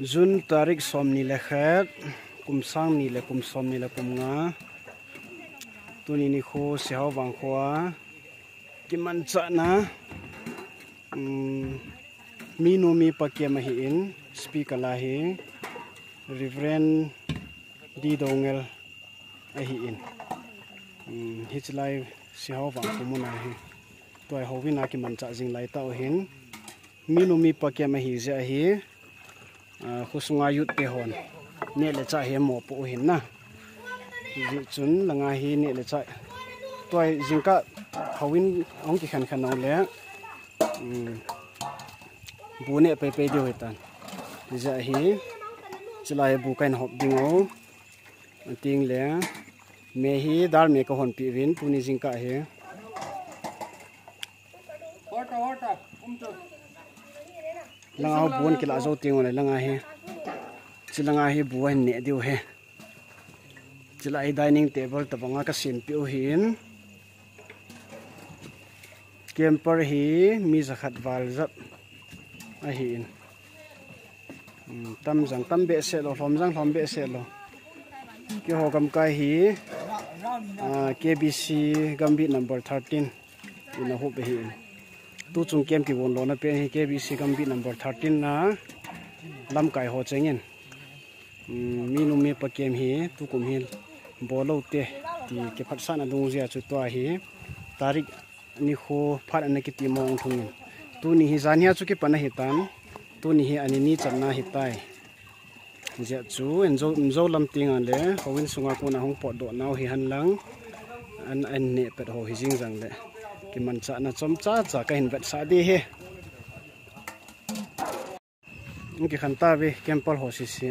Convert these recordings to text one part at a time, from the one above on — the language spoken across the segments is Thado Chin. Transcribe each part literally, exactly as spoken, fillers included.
June tarik som ni le khat, kum sang ni le kum som ni le kum nga. Tuni nikho Sehao vangkho a kimanchahna, um, minu mipa camp ahin, speaker la hi Reverend D Dongel ahin. Um, hichelai Sehao vangkho mun a hi tua hi houin a kimanchah jing lai tah u ahin. Minu mipa camp ahi jeh ahi, ah, khosunga youth te hon neh le chah hi mopoh u ahin na. Hijeh chun langa hi neh le chah. Tua hi jingkah houin ahung kikhen khen u le, um, bu neh pei pei diu ahitan. Hijeh ahi, hichelai bu kahin hop ding u. Ating le, me hi dal me kahon peh uvin, tuni jingkah hi. Langa hi bu kilah jou teng u le langa hi. Hiche langa hi bu ahin neh diu ahi. Hiche lai hi dining table tabang a kasempeh u ahin. Camper hi mi jakhat val jep ahin. Hmm, tam jang tam behseh lou, lhom jang lhom behseh lou. Keiho gamkai hi, ah, K B C Gambih number thirteen in ahop ahin. Tuchung camp kivon lona pen hi K B C Gambih number thirteen a lamkai ho chengin, um, minu mipa camp hi tukum hi bol lou te ti kiphatsahna dungjuia chu tua hi tarik nikho phat ana kiti mong thungin. Tuni hi janhi a chu kipan ahitan. Tuni hi ani ni channa ahitai. Hijeh chun, injo, injo lam tenga le, houin sunga kona hung potdoh nau hihen lang, an, an neh pet ho hi jing jong le, kimanchahna chomcha cha kahin vetsah ding ahi. Kikhen tauve, camper ho sese.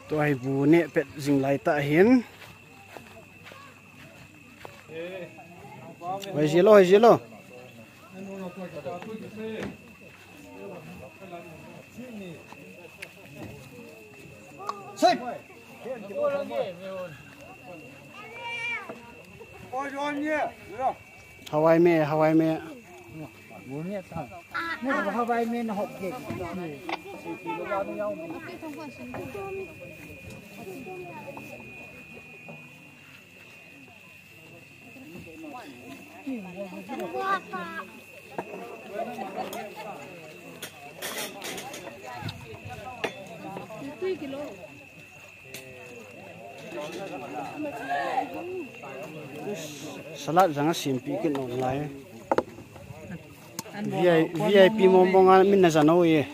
Tua hi bu neh pet jing lai tah ahin. Hoi jilou, hoi jilou. Hawai me, hawai me. Hawai me na hop ke. Salad jong asempeh kit nom lai. V I P mong mong a min na jan u e.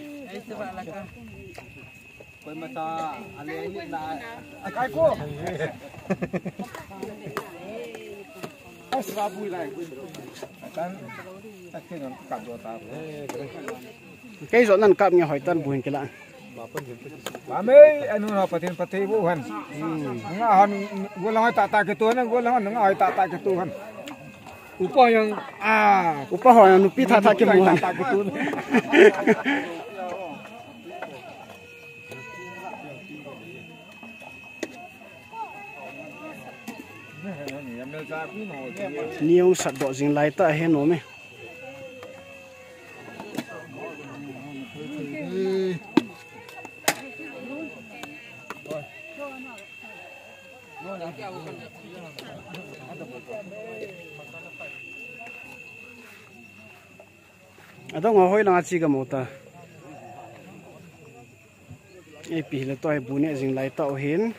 Kei jong nan kap nge hoi tan bu hin kila. Mame, anu na patin pati bu han. Nga han, gol hoi tata ke tu han, gol hoi nga hoi tata ke tu han. Upa yang, ah, upa hoi nupi tata ke bu han. Ni hung sat doh jing lai tah ahi nom e. Adang a hoi lang a chi ka mo ta. Ipi hile tua hi bu neh jing lai tah u hin.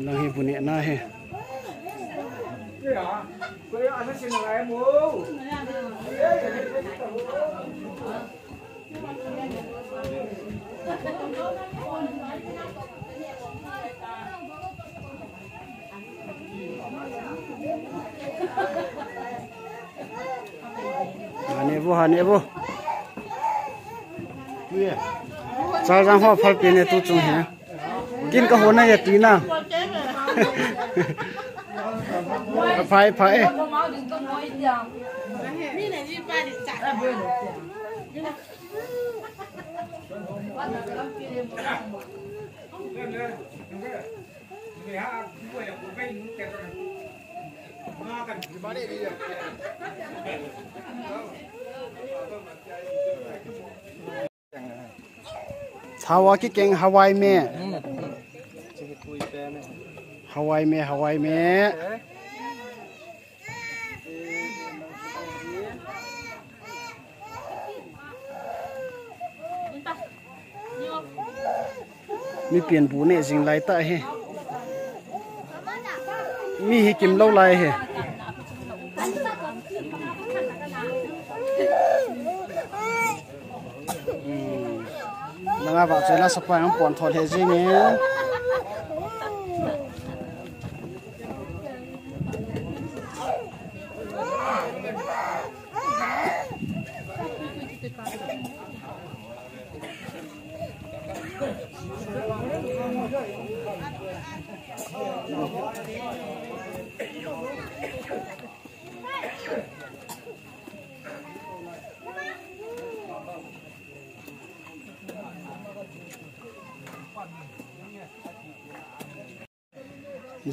Lang hi bu nehna ahi. Hane vo, hane vo. Cha jang ho phal pe ne tu chung he. Kin ka ho na ya ti na. Phai, phai. Thawa kikeng Hawaii me. Hawaii me, Hawaii me. Mi pian bu ne jing lai ta hi. Mi hi kim lo lai hi. Hmm. Nanga va chela sapa ang pon thol he jing e.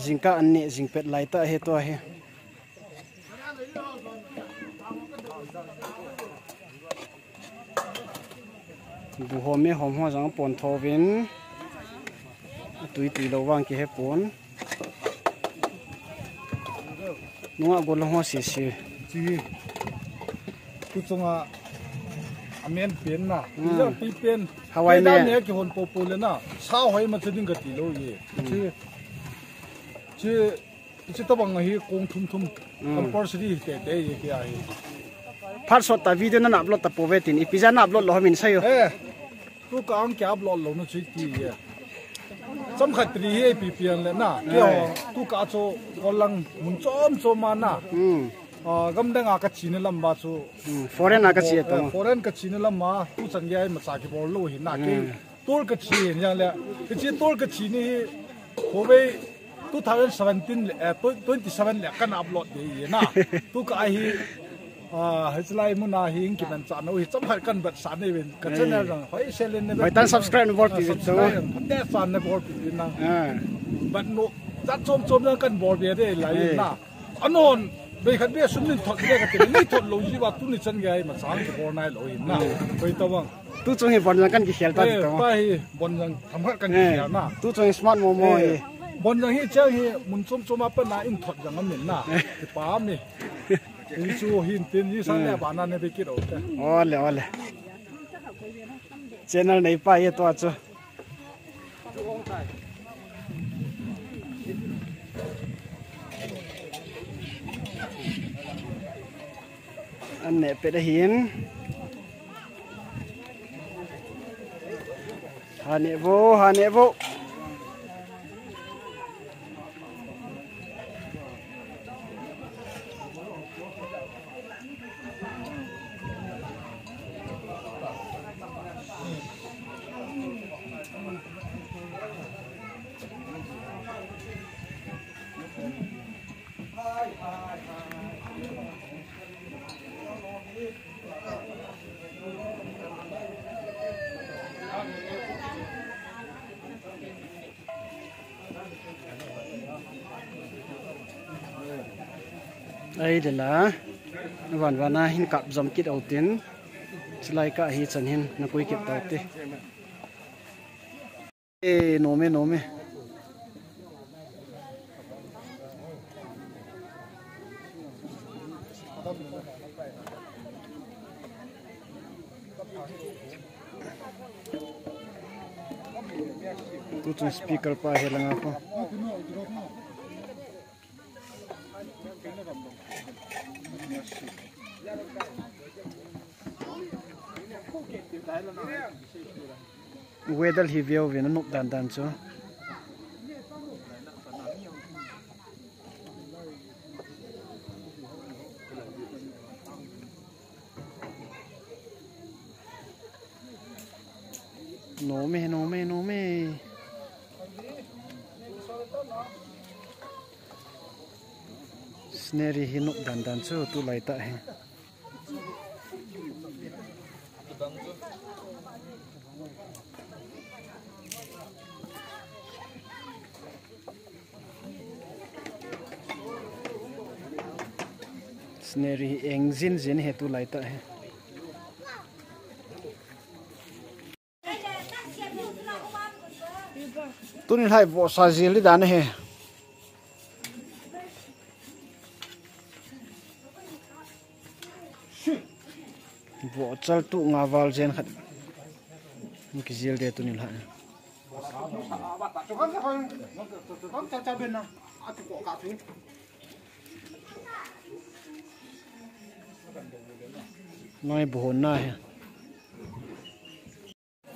Jingkah an neh jing pet lai ta hi tua hi. Bu hom e hom ho jong pon tho vin. Tui tui lo vang kihe pon. Nunga gol ho si si. Chi. Ku chunga amen pen na. Hmm. Ija pi pen. Hawai me. Ne ki hon po po le na. Sa hoi ma chading ka ti lo ye. Hmm. Chi. Chi, chi tabang hi kong thum thum. Hmm. Compulsory te te ye ki a hi. Phat sot ta video na upload ta po ve tin. Ipi ja na upload lo min sa yo. Eh. Tu ka ang kya upload lo na chi ti ye. Cham khat tri hi pi pian le na. Ki ho. Tu ka cho ko lang mun chom chom ma na. Hmm. Ah, gam dang a ka chi na lam ba chu. Hmm. Foreign a ka chi to. Eh, foreign ka chi na lam ma. Tu chan ge ai ma cha ki bol lo hi na ki. Hmm. Tol ka chi hin jang le. Ka chi tol ka chi ni hi. Khawvei two thousand seventeen le, eh, twenty seven le kan upload de ye na. Tu ka hi, ah, hichelai mun a hi ing kiman cha no hi cham hai kan bat sa ne ven. Ka channel jang hoi selen ne. Hoi tan subscribe ne bol pi vin to. Subscribe, phat ne sa ne bol pi vin na. Ah. Bat no, jat chom chom jang kan bol be de lai na. Anon, bei khat be sum nin thot be ka te, ni thot lo ji ba tu ni chan ge ai ma chang ki bol nai lo hin na. Hmm. Hoi ta bang. Tu chung hi bon jang kan kikhel ta. Eh, ti to. Pa hi bon jang tham khat kan kikhel na. Tu chung hi smart mo mo hi. Bon jang hi chang hi mun chom chom a pa na in thot jang amin na. Ti pa mi. Ni chu hin tin ni sang le ba na ne be ki ro te. Ole, ole. Channel nei pa ye to chu. An neh pet ahin. Ha neh vo, ha neh vo. Ai de la, van van a hin kap jom kit u tin, chulai ka hi chan hin na koi kit tau te. E, nom e, nom e. Tu chung speaker pa hi langa ko. Weather hi view vin anop dan dan chu. Nom e, nom e, nom e. Neri hi nop dan dan chu tulai tah hi. Scenery hi eng jin jin hi tulai tah hi. Tuni lhai vohsa jil di dan hi. Vohchal tu nga val jen khat. Kijil de tuni lhai. Noi buhon na hi.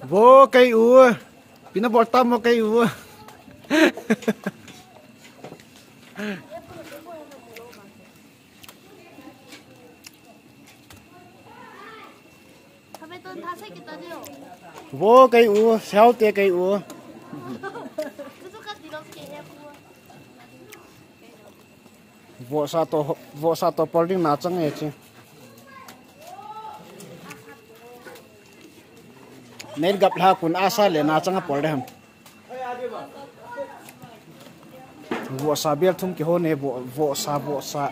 Vo kei u. Pina bol tam mo kei u. Vo kei u, siau te kei u. Vohsa to, vohsa to pol ding na chang e chi. Nei gap lha kun asa le na chang a pol de ham. Vohsa bel thum kihon e, vo-, vohsa, vohsa.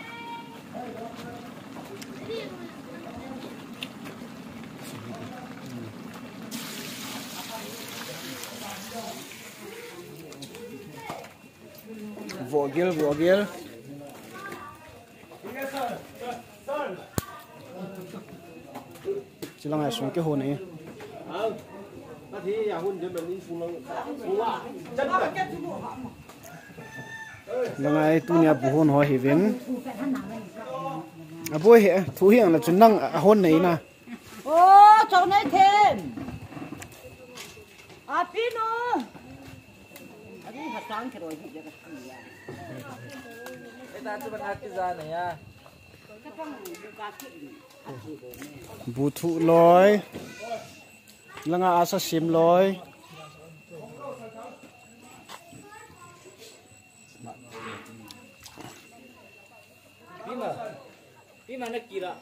Vohgel, vohgel. Chilang a sung kihon e. Lang a tunia buhon ho hiuvin. Aboi hi, thu hi ang la chun nang ahon nei na. O, chau nei them. Api nu. Api hatang ke roi hi ya ka. Eta chu ban hak ki ja na ya. Bu thu loi. Langa asa sim loi. Pima, pima na kira.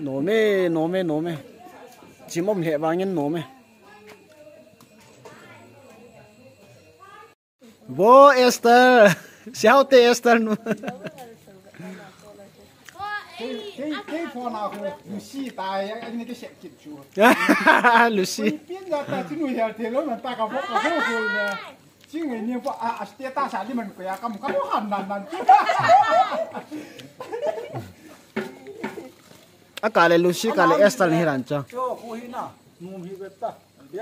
Nome, nome, nome. Chimom he vangin nome. Vo Esther. Siau te Esther nu. Kei, kei, kei phone a khu, Lucy tai, ani te sek kit chu. Lucy. Pin da ta chu nu ya te lo na ta ka vo ka vo khu na. Ching ni pa a, a status a di man ko ya kam ka lo han nan nan. A ka le Lucy ka le Esther ni ran cha. Cho khu hi na, nu hi be ta.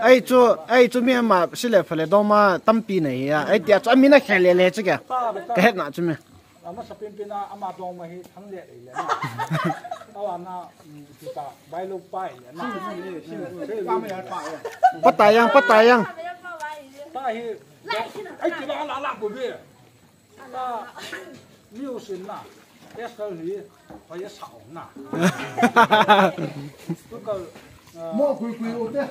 Ei chu, ei chu mi ama sile phale doma tampi nei a. Ei tia chu ami na khel le le chu kya. Ka het na chu mi. Ama sapin pin a ama doma hi thang le le na. Awa na, um, kita bai lo pai le na. Patayang, patayang. Ta hi, ei ti la la la bu be. Ta, mi u sin na. Esther hi, pa ya sao na. Tu ka, ah, mo kui kui u te.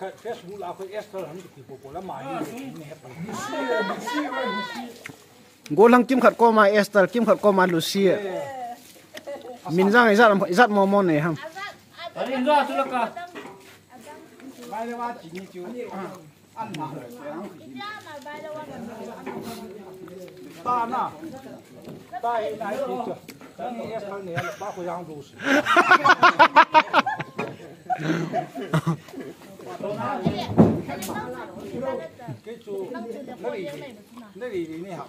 Ka Facebook la ko Esther han ki po po la ma ni he pa. Lucy, Lucy, Lucy. Golang kim khat koma Esther, kim khat koma Lucy. Min jang ijat, ijat mo mo ne ham. Ari ndo tu la ka. Mai le wa chi ni chu. An ma. Ta na. Ta hi na hi chu. Ta ni Esther ne pa ko yang du si. Ke chu. Na ri, na ri ni ha.